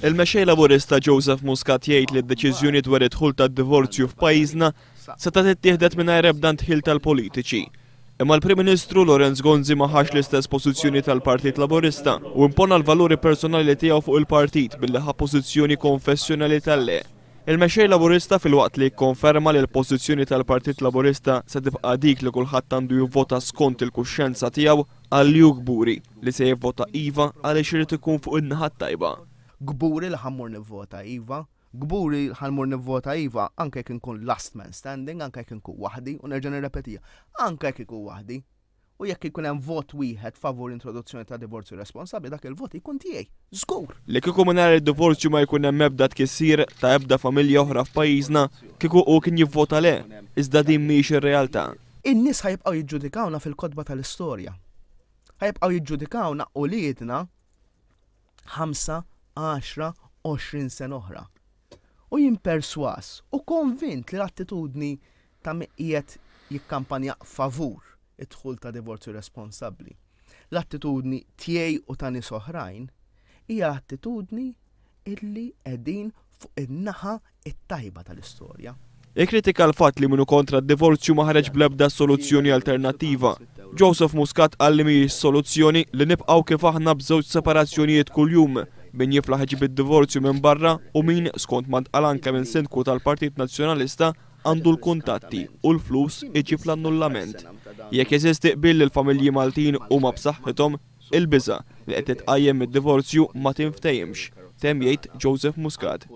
Il-Mexxej Laburista Joseph Muscat jgħid li d-deċiżjoni dwar id-dħul tad-divorzju f'pajjiżna setgħet ittieħdet mingħajr ebda ndħil tal-politiċi. Imma l-Prim Ministru Lawrence Gonzi ma ħax l-istess pożizzjoni tal-Partit Laburista u impona l-valuri personali tiegħu fuq il-partit billi ħa pożizzjoni konfessjonali tal-le. Il-Mexxej Laburista filwaqt li kkonferma li l-pożizzjoni tal-Partit Laburista se tibqa' dik li kulħadd għandu jivvota skont il-kuxjenza tiegħu, qal li hu kburi li se jivvota iva għaliex irid ikun fuq in-naħa t-tajba. Kburi li ħa mmur nivvota iva, kburi li ħa mmur nivvota iva anke jekk inkun last man standing, anke jekk inkun waħdi, u nerġa' nirrepetiha, anke jekk ikun waħdi. U jekk ikun hemm vot wieħed favur introduzzjoni ta' divorzju responsabbli, dak il-vot ikun tiegħi. Żgur! Li kieku mingħajr id-divorzju ma jkun hemm ebda tkissir ta' ebda familja oħra f'pajjiżna, kieku hu kien jivvota le, iżda din mhijiex ir-realtà. In-nies ħa jibqgħu jiġġudikawna fil-kotba tal-istorja. Ħa jibqgħu jiġġudikawna uliedna 5, 10, 20 sena oħra. U jien persważ u konvint li l-attitudni ta' min qiegħed jikkampanja favur id-dħul ta' divorzju responsabbli, l-attitudni tiegħi u ta' nies oħrajn hija l-attitudni illi qegħdin fuq in-naħa t-tajba tal-istorja. Ikkritika l-fatt li min hu kontra d-divorzju ma ħareġ bl-ebda soluzzjoni alternattiva. Joseph Muscat qal li mhijiex soluzzjoni li nibqgħu kif aħna b'żewġ separazzjonijiet kuljum, min jiflaħ iġib id-divorzju minn barra u min, skont ma ntqal anke minn Sindku tal-Partit Nazzjonalista, għandu l kuntatti u l-flus iġib l-annullament. Jekk jeżisti qbil li l-familji Maltin huma b'saħħithom, il-biża' li qed titqajjem mid-divorzju ma tinftehimx, temm jgħid Joseph Muscat.